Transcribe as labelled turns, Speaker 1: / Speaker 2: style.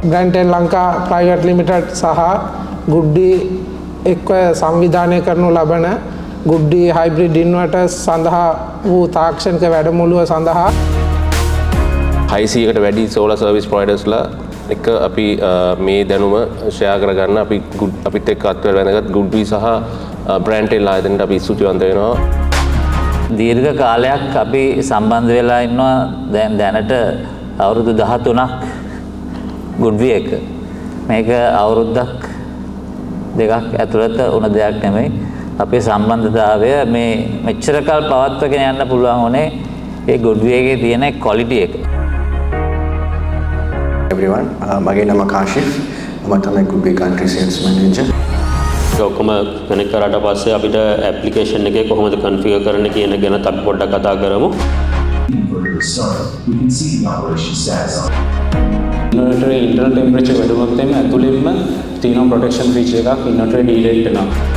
Speaker 1: බ්‍රැන්ටෙන් Lanka private limited සහ ගුඩ්වී එක්ව සංවිධානය කරනු ලබන ගුඩ්වී හයිබ්‍රිඩ් ඉන්වර්ටර්ස් සඳහා වූ තාක්ෂණික වැඩමුළුව සඳහා
Speaker 2: 600කට වැඩි සෝලාර් සර්විස් ප්‍රොවයිඩර්ස්ලා එක්ක අපි මේ දැනුම ෂෙයා කරගන්න අපි අපිත් එක්ක අත්වැල් බැඳගත් ගුඩ්වී සහ බ්‍රෑන්ඩ් ආයතනයට අපි ස්තුතිවන්ත වෙනවා.
Speaker 3: දීර්ඝ කාලයක් අපි සම්බන්ධ වෙලා ඉන්නවා. දැන් දැනට අවුරුදු 13ක් ගුඩ්වී එක. මේක අවුරුද්දක් දෙකක් ඇතුළත වුණ දෙයක් නෙමෙයි. අපේ සම්බන්ධතාවය මේ මෙච්චර කල් පවත්වාගෙන යන්න පුළුවන් වුණේ ඒ ගුඩ්වී එකේ තියෙන ක්වොලිටි එක.
Speaker 4: Everyone, මගේ නම කාශිෆ්. මම තමයි ගුඩ්වී country sales manager.
Speaker 5: ඒක ඔක්කොම කනෙක්ට් කරාට පස්සේ අපිට ඇප්ලිකේෂන් එකේ කොහොමද කන්ෆිගර් කරන්නේ කියන ගැනත් අපි පොඩ්ඩක් කතා කරමු.
Speaker 6: Inverter is started, we can see the operation status on
Speaker 7: ඉන්වර්ටරේ ඉන්ටර්නල් ටෙම්පරේචර් වැඩි වුණොත් එහෙම ඇතුළෙන්ම තියෙන ප්‍රොටෙක්ෂන් ෆීචර් එකක්, ඉන්වර්ටරේ ඩීරේට් වෙනවා.